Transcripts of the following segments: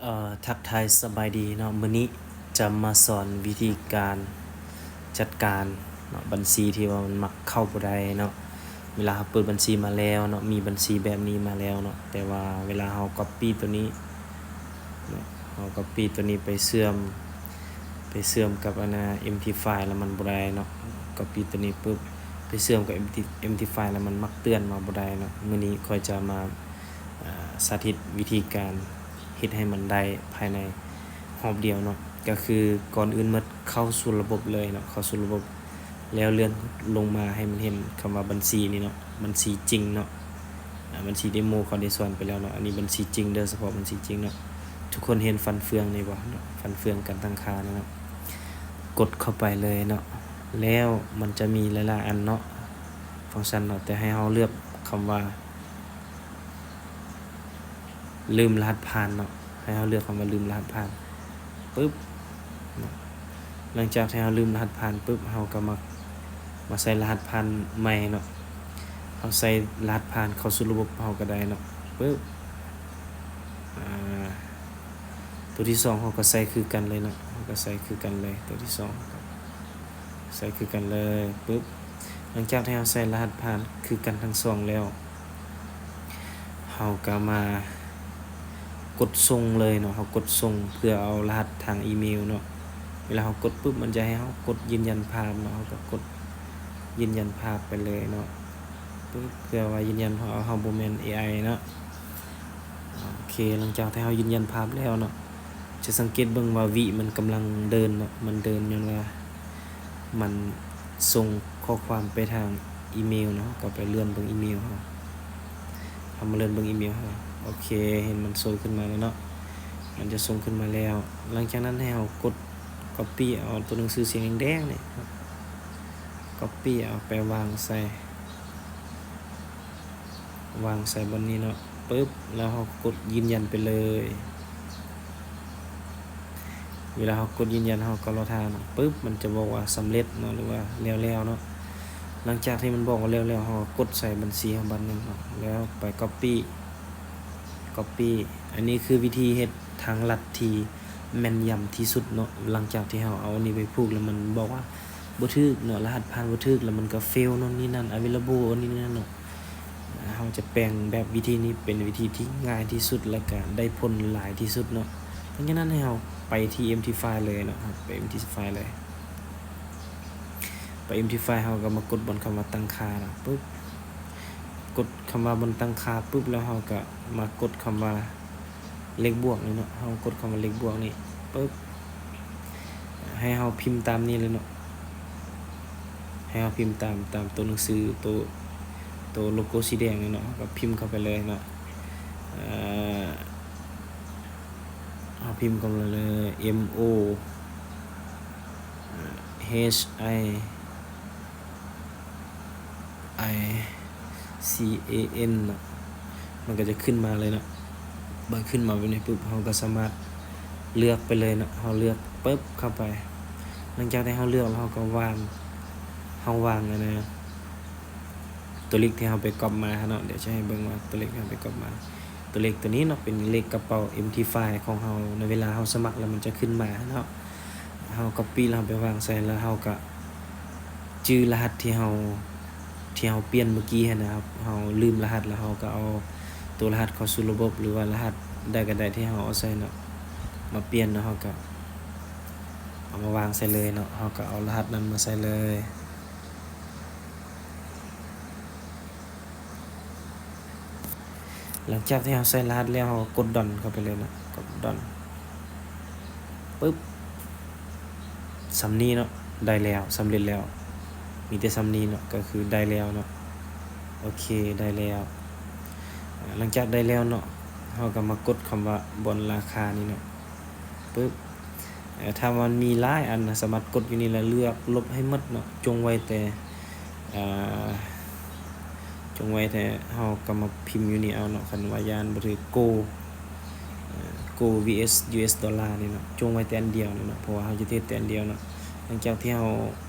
ເອີ ທັກທາຍສະບາຍດີເນາະ, ມື້ນີ້ຈະມາສອນວິທີການຈັດການເນາະ ບັນຊີທີ່ວ່າມັນມັກເຂົ້າບໍ່ໄດ້ເນາະ. ເວລາເຮົາເປີດບັນຊີມາແລ້ວເນາະ, ມີບັນຊີແບບນີ້ມາແລ້ວເນາະ, ແຕ່ວ່າເວລາເຮົາກັອບປີ້ໂຕນີ້ເນາະ, ເຮົາກັອບປີ້ໂຕນີ້ໄປເຊື່ອມ ໄປເຊື່ອມກັບອັນນ່າ ເອັມທີໄຟ ແລ້ວມັນບໍ່ໄດ້ເນາະ. ກັອບປີ້ໂຕນີ້ປຶບ ໄປເຊື່ອມກັບ ເອັມທີ ເອັມທີໄຟ ແລ້ວມັນມັກເຕືອນມາບໍ່ໄດ້ເນາະ. ມື້ນີ້ຂ້ອຍຈະມາ ອາ ສາທິດວິທີການເຮັດໃຫ້ມັນໄດ້ພາຍໃນຮອບດຽວເນາະ. ກໍຄືກ່ອນອື່ນໝົດເຂົ້າສູ່ລະບົບເລີຍເນາະ, ເຂົ້າສູ່ລະບົບ ແລ້ວເລື່ອນລົງມາໃຫ້ມັນເຫັນຄຳວ່າບັນຊີນີ້ເນາະ, ບັນຊີຈິງເນາະ. ອາ ບັນຊີເດໂມເຂົາໄດ້ສອນໄປແລ້ວເນາະ, ອັນນີ້ບັນຊີຈິງເດີ, ສະເພາະບັນຊີຈິງເນາະ. ທຸກຄົນເຫັນຟັນເຟືອງນີ້ບໍ່ເນາະ, ຟັນເຟືອງການຕັ້ງຄ່ານີ້ເນາະ. ກົດເຂົ້າໄປເລີຍເນາະ, ແລ້ວມັນຈະມີຫຼາຍໆອັນເນາະ, ຟັງຊັນເນາະ, ແຕ່ໃຫ້ເຮົາເລືອກຄຳວ່າ ລືມລະຫັດຜ່ານເນາະ, ໃຫ້ເຮົາເລືອກຄຳວ່າລືມລະຫັດຜ່ານ ປຶບເນາະ. ຫຼັງຈາກທີ່ເຮົາລືມລະຫັດຜ່ານປຶບ ເຮົາກໍມາ ມາໃສ່ລະຫັດຜ່ານໃໝ່ເນາະ. ເຮົາໃສ່ລະຫັດຜ່ານເຂົ້າສູ່ລະບົບເຮົາກໍໄດ້ເນາະ, ປຶບ ອາ ຕົວທີສອງເຮົາກໍໃສ່ຄືກັນເລີຍເນາະ, ເຮົາກໍໃສ່ຄືກັນເລີຍ ຕົວທີສອງ ໃສ່ຄືກັນເລີຍປຶບ. ຫຼັງຈາກທີ່ເຮົາໃສ່ລະຫັດຜ່ານຄືກັນທັງສອງແລ້ວ ເຮົາກໍມາກົດສົ່ງເລີຍເນາະ, ເຮົາກົດສົ່ງເພື່ອເອົາລະຫັດທາງອີເມວເນາະ. ເວລາເຮົາກົດປຶບ ມັນຈະໃຫ້ເຮົາກົດຢືນຢັນພາບເນາະ, ເຮົາກໍກົດຢືນຢັນພາບໄປເລີຍເນາະ ປຶບ ເພື່ອວ່າຢືນຢັນວ່າເຮົາບໍ່ແມ່ນເອໄອເນາະ. ໂອເຄ ຫຼັງຈາກທີ່ເຮົາຢືນຢັນພາບແລ້ວເນາະ, ຈະສັງເກດເບິ່ງວ່າວິມັນກຳລັງເດີນເນາະ, ມັນເດີນຍ້ອນວ່າມັນສົ່ງຂໍ້ຄວາມໄປທາງອີເມວເນາະ. ເຮົາກໍໄປເລື່ອນເບິ່ງອີເມວເຮົາ, ເຮົາມາເລື່ອນເບິ່ງອີເມວເຮົາ. ໂອເຄ ເຫັນມັນໂຊຂຶ້ນມາແລ້ວເນາະ, ມັນຈະສົ່ງຂຶ້ນມາແລ້ວ. ຫຼັງຈາກນັ້ນໃຫ້ເຮົາກົດກັອບປີ້ເອົາຕົວໜັງສືສີແດງໆນີ້, ກັອບປີ້ເອົາໄປວາງໃສ່ ວາງໃສ່ບ່ອນນີ້ເນາະ ປຶບ ແລ້ວເຮົາກົດຢືນຢັນໄປເລີຍ. ເວລາເຮົາກົດຢືນຢັນ ເຮົາກໍລໍຖ້າເນາະ ປຶບ ມັນຈະບອກວ່າສຳເລັດເນາະ ຫຼືວ່າແລ້ວໆເນາະ. ຫຼັງຈາກທີ່ມັນບອກວ່າແລ້ວໆ ເຮົາກໍກົດໃສ່ບັນຊີເຮົາບາດໜຶ່ງເນາະ ແລ້ວໄປກັອບປີ້ ກັອບປີ້. ອັນນີ້ຄືວິທີເຮັດທາງລັດທີ່ແມ່ນຢຳທີ່ສຸດເນາະ. ຫຼັງຈາກທີ່ເຮົາເອົາອັນນີ້ໄປຜູກ ແລ້ວມັນບອກວ່າບໍ່ຖືກເນາະ ລະຫັດຜ່ານບໍ່ຖືກ ແລ້ວມັນກໍເຟວໂນ່ນນີ້ນັ້ນ ອາເວລາໂບໂນ່ນນີ້ນັ້ນເນາະ. ເຮົາຈະແປງແບບວິທີນີ້ເປັນວິທີທີ່ງ່າຍທີ່ສຸດ ແລ້ວກະໄດ້ຜົນຫຼາຍທີ່ສຸດເນາະ. ຫຼັງຈາກນັ້ນໃຫ້ເຮົາໄປທີ່ເອັມທີໄຟເລີຍເນາະ, ໄປເອັມທີໄຟເລີຍ. ໄປເອັມທີໄຟ ເຮົາກໍມາກົດບ່ອນຄຳວ່າຕັ້ງຄ່າເນາະ ປຶບ ກົດຄຳວ່າບ່ອນຕັ້ງຄ່າປຶບ ແລ້ວເຮົາກໍມາກົດຄຳວ່າ ເລກບວກນີ້ເນາະ, ເຮົາກົດຄຳວ່າເລກບວກນີ້ປຶບ ໃຫ້ເຮົາພິມຕາມນີ້ເລີຍເນາະ, ໃຫ້ເຮົາພິມຕາມ ຕາມໂຕໜັງສື ໂຕ ໂຕໂລໂກ້ສີແດງນີ້ເນາະ, ເຮົາກໍພິມເຂົ້າໄປເລີຍເນາະ. ເອີ ເຮົາພິມເຂົ້າໄປເລີຍ ເອັມ ໂອ ເອັດ ໄອ ໄອ ຊີ ເອ ເອັນ ເນາະ, ມັນກໍຈະຂຶ້ນມາເລີຍເນາະ. ມັນຂຶ້ນມາແບບນີ້ປຶບ ເຮົາກໍສາມາດເລືອກໄປເລີຍເນາະ, ເຮົາເລືອກປຶບເຂົ້າໄປ. ຫຼັງຈາກທີ່ເຮົາເລືອກແລ້ວ ເຮົາກໍວາງ ເຮົາວາງອັນນ່າ ຕົວເລກທີ່ເຮົາໄປກັອບມາເນາະ, ດຽວຈະໃຫ້ເບິ່ງວ່າຕົວເລກທີ່ເຮົາໄປກັອບມາ ຕົວເລກຕົວນີ້ເນາະ ເປັນເລກກະເປົາ ເອັມທີໄຟ ຂອງເຮົາ. ໃນເວລາເຮົາສະໝັກແລ້ວ ມັນຈະຂຶ້ນມາເນາະ, ເຮົາກັອບປີ້ແລ້ວເຮົາໄປວາງໃສ່ ແລ້ວເຮົາກະຈື່ລະຫັດທີ່ເຮົາ ທີ່ເຮົາປ່ຽນເມື່ອກີ້ຫັ້ນນະ, ເຮົາລືມລະຫັດ ແລ້ວເຮົາກະເອົາໂຕລະຫັດເຂົ້າສູ່ລະບົບ ຫຼືວ່າລະຫັດໃດກະໄດ້ທີ່ເຮົາເອົາໃສ່ເນາະ ມາປ່ຽນເນາະ, ເຮົາກະເອົາມາວາງໃສ່ເລີຍເນາະ, ເຮົາກະເອົາລະຫັດນັ້ນມາໃສ່ເລີຍ. ຫຼັງຈາກທີ່ເຮົາໃສ່ລະຫັດແລ້ວ ເຮົາກໍກົດ done ເຂົ້າໄປເລີຍເນາະ, ກົດ done ປຶບ ສ່ຳນີ້ເນາະ, ໄດ້ແລ້ວ ສຳເລັດແລ້ວ, ມີແຕ່ສ່ຳນີ້ເນາະ ກໍຄືໄດ້ແລ້ວເນາະ. ໂອເຄ ໄດ້ແລ້ວ. ອາ ຫຼັງຈາກໄດ້ແລ້ວເນາະ ເຮົາກໍມາກົດຄຳວ່າບ່ອນລາຄານີ້ເນາະ ປຶບ ເອີ ຖ້າວ່າມັນມີຫຼາຍອັນນະ ສາມາດກົດຢູ່ນີ້ ແລ້ວເລືອກລົບໃຫ້ໝົດເນາະ, ຈົ່ງໄວ້ແຕ່ ເອີ ຈົ່ງໄວ້ແຕ່ ເຮົາກໍມາພິມຢູ່ນີ້ເອົາເນາະ, ຄັນວ່າຢ້ານບໍ່ຖືກ ໂກ ເອີ ໂກ ວີເອັດ ຢູເອັດ ໂດລານີ້ເນາະ, ຈົ່ງໄວ້ແຕ່ອັນດຽວນີ້ເນາະ, ເພາະວ່າເຮົາຈະເຮັດແຕ່ອັນດຽວເນາະ. ຫຼັງຈາກທີ່ເຮົາ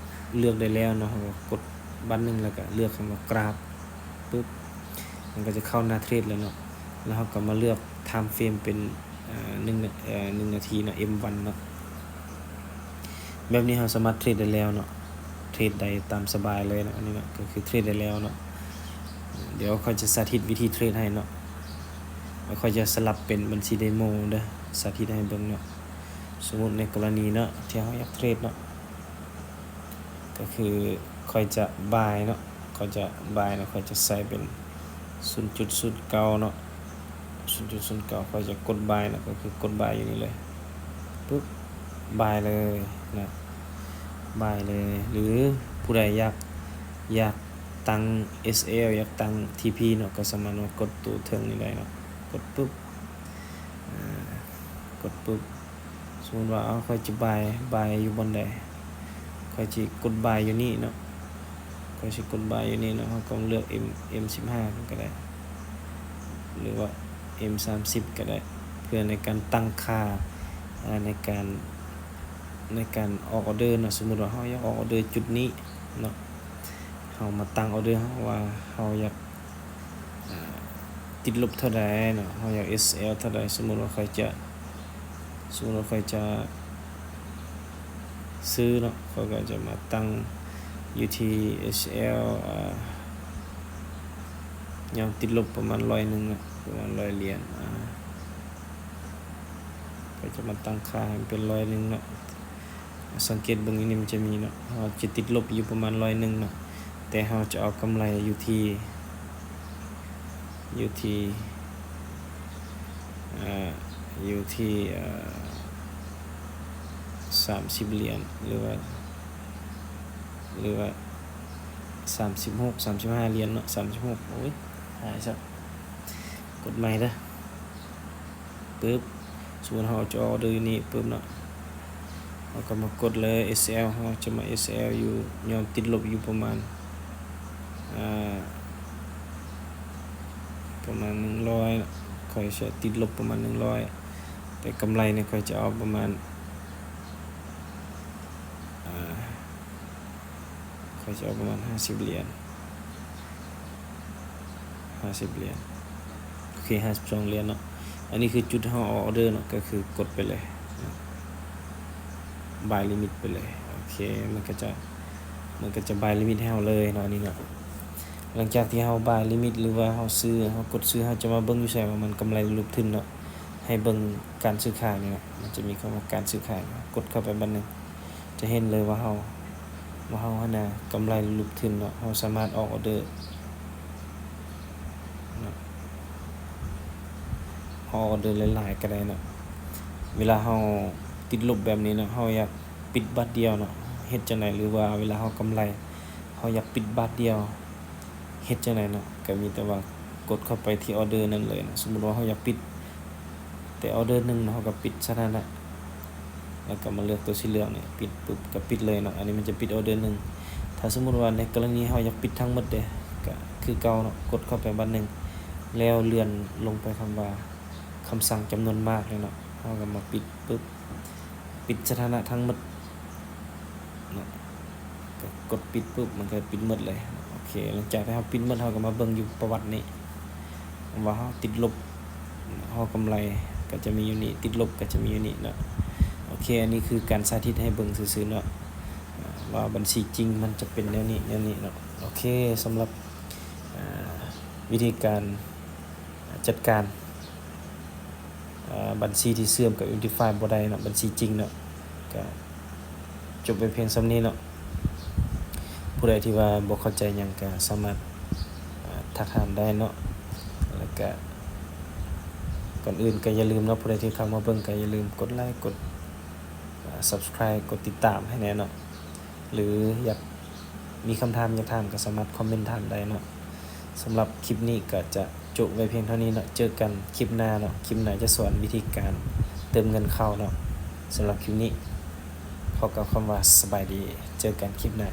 ເລືອກໄດ້ແລ້ວເນາະ, ເຮົາກໍກົດບາດໜຶ່ງ ແລ້ວກໍເລືອກຄຳວ່າກຣາຟ ປຶບ ມັນກໍຈະເຂົ້າໜ້າເທຣດແລ້ວເນາະ, ແລ້ວເຮົາກໍມາເລືອກ time frame ເປັນ ເອີ ໜຶ່ງ ເອີ ໜຶ່ງນາທີເນາະ ເອັມວັນເນາະ. ແບບນີ້ເຮົາສາມາດເທຣດໄດ້ແລ້ວເນາະ ເທຣດໄດ້ຕາມສະບາຍເລີຍເນາະ. ອັນນີ້ເນາະ ກໍຄືເທຣດໄດ້ແລ້ວເນາະ. ດຽວຂ້ອຍຈະສາທິດວິທີເທຣດໃຫ້ເນາະ ແລ້ວຂ້ອຍຈະສະຫຼັບເປັນບັນຊີເດໂມເດີ ສາທິດໃຫ້ເບິ່ງເນາະ. ສົມມຸດໃນກໍລະນີເນາະ ທີ່ເຮົາຢາກເທຣດເນາະ ກໍຄືຂ້ອຍຈະບາຍເນາະ ຂ້ອຍຈະບາຍເນາະ ຂ້ອຍຈະໃສ່ເປັນສູນຈຸດສູນເກົ້າເນາະ ສູນຈຸດສູນເກົ້າ ຂ້ອຍຈະກົດບາຍເນາະ ກໍຄືກົດບາຍຢູ່ນີ້ເລີຍ ປຶບ ບາຍເລີຍເນາະ ບາຍເລີຍ. ຫຼືຜູ້ໃດຢາກ ຢາກຕັ້ງເອສແອລ ຢາກຕັ້ງທີພີເນາະ ກໍສາມາດມາກົດໂຕເທິງນີ້ໄດ້ເນາະ ກົດປຶບ ອາ ກົດປຶບ ສົມມຸດວ່າ ເອົາ ຂ້ອຍຈະບາຍ ບາຍຢູ່ບ່ອນໃດ ຂ້ອຍຊິກົດບາຍຢູ່ນີ້ເນາະ ຂ້ອຍຊິກົດບາຍຢູ່ນີ້ເນາະ. ເຮົາກໍເລືອກເອັມ ເອັມສິບຫ້າກໍໄດ້ ຫຼືວ່າເອັມສາມສິບກໍໄດ້ ເພື່ອໃນການຕັ້ງຄ່າ ອາ ໃນການ ໃນການອອກອໍເດີເນາະ. ສົມມຸດວ່າເຮົາຢາກອອກອໍເດີຈຸດນີ້ເນາະ ເຮົາມາຕັ້ງອໍເດີເຮົາວ່າເຮົາຢາກ ອາ ຕິດລົບເທົ່າໃດເນາະ ເຮົາຢາກເອສແອລເທົ່າໃດ. ສົມມຸດວ່າຂ້ອຍຈະ ສົມມຸດວ່າຂ້ອຍຈະຊື້ເນາະ ຂ້ອຍກໍຈະມາຕັ້ງຢູ່ທີ່ເອສແອລ ອາ ຍອມຕິດລົບປະມານຮ້ອຍໜຶ່ງເນາະ ປະມານຮ້ອຍຫຼຽນ ອາ ຂ້ອຍຈະມາຕັ້ງຄ່າໃຫ້ມັນເປັນຮ້ອຍໜຶ່ງເນາະ. ສັງເກດເບິ່ງຢູ່ນີ້ມັນຈະມີເນາະ ເຮົາຈະຕິດລົບຢູ່ປະມານຮ້ອຍໜຶ່ງເນາະ ແຕ່ເຮົາຈະເອົາກຳໄລຢູ່ທີ່ ຢູ່ທີ່ ເອີ ຢູ່ທີ່ ເອີ ສາມສິບຫຼຽນ ຫຼືວ່າ ຫຼືວ່າສາມສິບຫົກ ສາມສິບຫ້າຫຼຽນເນາະ ສາມສິບຫົກ ໂອ້ຍ ຫາຍຊະ ກົດໃໝ່ເດີ. ປຶບ ສົມມຸດເຮົາຈະອອກອໍເດີຢູ່ນີ້ປຶບເນາະ ເຮົາກໍມາກົດເລີຍ ເອສແອລ ເຮົາຈະມາເອສແອລຢູ່ ຍອມຕິດລົບຢູ່ປະມານ ອາ ປະມານໜຶ່ງຮ້ອຍ ຂ້ອຍຈະຕິດລົບປະມານໜຶ່ງຮ້ອຍ ແຕ່ກຳໄລນີ້ຂ້ອຍຈະເອົາປະມານ ອາ ຂ້ອຍຈະເອົາປະມານຫ້າສິບຫຼຽນ ຫ້າສິບຫຼຽນ ໂອເຄ ຫ້າສິບສອງຫຼຽນເນາະ. ອັນນີ້ຄືຈຸດເຮົາອອກອໍເດີເນາະ ກໍຄືກົດໄປເລີຍເນາະ ບາຍລິມິດໄປເລີຍ ໂອເຄ ມັນກໍຈະ ມັນກໍຈະບາຍລິມິດໃຫ້ເຮົາເລີຍເນາະ ອັນນີ້ເນາະ. ຫຼັງຈາກທີ່ເຮົາບາຍລິມິດ ຫຼືວ່າເຮົາຊື້ ເຮົາກົດຊື້ ເຮົາຈະມາເບິ່ງຢູ່ໃສວ່າມັນກຳໄລຫຼືລົບທຶນເນາະ. ໃຫ້ເບິ່ງການຊື້ຂາຍນີ້ເນາະ ມັນຈະມີຄຳວ່າການຊື້ຂາຍ ກົດເຂົ້າໄປບາດໜຶ່ງ ຈະເຫັນເລີຍວ່າເຮົາ ວ່າເຮົາຫັ້ນນະກຳໄລຫຼືລົບທຶນເນາະ. ເຮົາສາມາດອອກອໍເດີເນາະ ອອກອໍເດີຫຼາຍໆກໍໄດ້ເນາະ. ເວລາເຮົາຕິດລົບແບບນີ້ເນາະ ເຮົາຢາກປິດບາດດຽວເນາະ ເຮັດຈັ່ງໃດ? ຫຼືວ່າເວລາເຮົາກຳໄລ ເຮົາຢາກປິດບາດດຽວ ເຮັດຈັ່ງໃດເນາະ? ກໍມີແຕ່ວ່າກົດເຂົ້າໄປທີ່ອໍເດີນັ້ນເລີຍເນາະ. ສົມມຸດວ່າເຮົາຢາກປິດແຕ່ອໍເດີໜຶ່ງເນາະ ເຮົາກໍປິດສະຖານະ ແລ້ວກໍມາເລືອກຕົວສີເຫຼືອງນີ້ ປິດປຶບກໍປິດເລີຍເນາະ. ອັນນີ້ມັນຈະປິດອໍເດີໜຶ່ງ. ຖ້າສົມມຸດວ່າໃນກໍລະນີເຮົາຢາກປິດທັງໝົດເດ ກໍຄືເກົ່າເນາະ ກົດເຂົ້າໄປບາດໜຶ່ງ ແລ້ວເລື່ອນລົງໄປຄຳວ່າ ຄຳສັ່ງຈຳນວນມາກເລີຍເນາະ. ເຮົາກໍມາປິດປຶບ ປິດສະຖານະທັງໝົດເນາະ ກໍກົດປິດປຶບ ມັນກໍປິດໝົດເລີຍ. ໂອເຄ ຫຼັງຈາກທີ່ເຮົາປິດໝົດ ເຮົາກໍມາເບິ່ງຢູ່ປະຫວັດນີ້ ວ່າເຮົາຕິດລົບ ເຮົາກຳໄລກໍຈະມີຢູ່ນີ້ ຕິດລົບກໍຈະມີຢູ່ນີ້ເນາະ. ໂອເຄ ອັນນີ້ຄືການສາທິດໃຫ້ເບິ່ງຊື່ໆເນາະ ວ່າບັນຊີຈິງມັນຈະເປັນແນວນີ້ ແນວນີ້ເນາະ. ໂອເຄ ສຳລັບ ອາ ວິທີການ ອາ ຈັດການ ອາ ບັນຊີທີ່ເຊື່ອມກັບ ເອັມທີຟາຍ ບໍ່ໄດ້ເນາະ ບັນຊີຈິງເນາະ. ກໍຈົບໄວ້ພຽງສ່ຳນີ້ເນາະ. ຜູ້ໃດທີ່ວ່າບໍ່ເຂົ້າໃຈຫຍັງກໍສາມາດ ອາ ທັກຖາມໄດ້ເນາະ. ແລ້ວກໍກ່ອນອື່ນກໍຢ່າລືມເນາະ ຜູ້ໃດທີ່ເຂົ້າມາເບິ່ງກໍຢ່າລືມກົດໄລ ກົດ ອາ Subscribe ກົດຕິດຕາມໃຫ້ແດ່ເນາະ. ຫຼືຢາກ ມີຄຳຖາມຢາກຖາມກໍສາມາດຄອມເມັນຖາມໄດ້ເນາະ. ສຳລັບຄລິບນີ້ກໍຈະຈົບໄວ້ພຽງເທົ່ານີ້ເນາະ. ເຈີກັນຄລິບໜ້າເນາະ. ຄລິບໜ້າຈະສອນວິທີການເຕີມເງິນເຂົ້າເນາະ. ສຳລັບຄລິບນີ້ຂໍກ່າວຄຳວ່າສະບາຍດີ. ເຈີກັນຄລິບໜ້າ.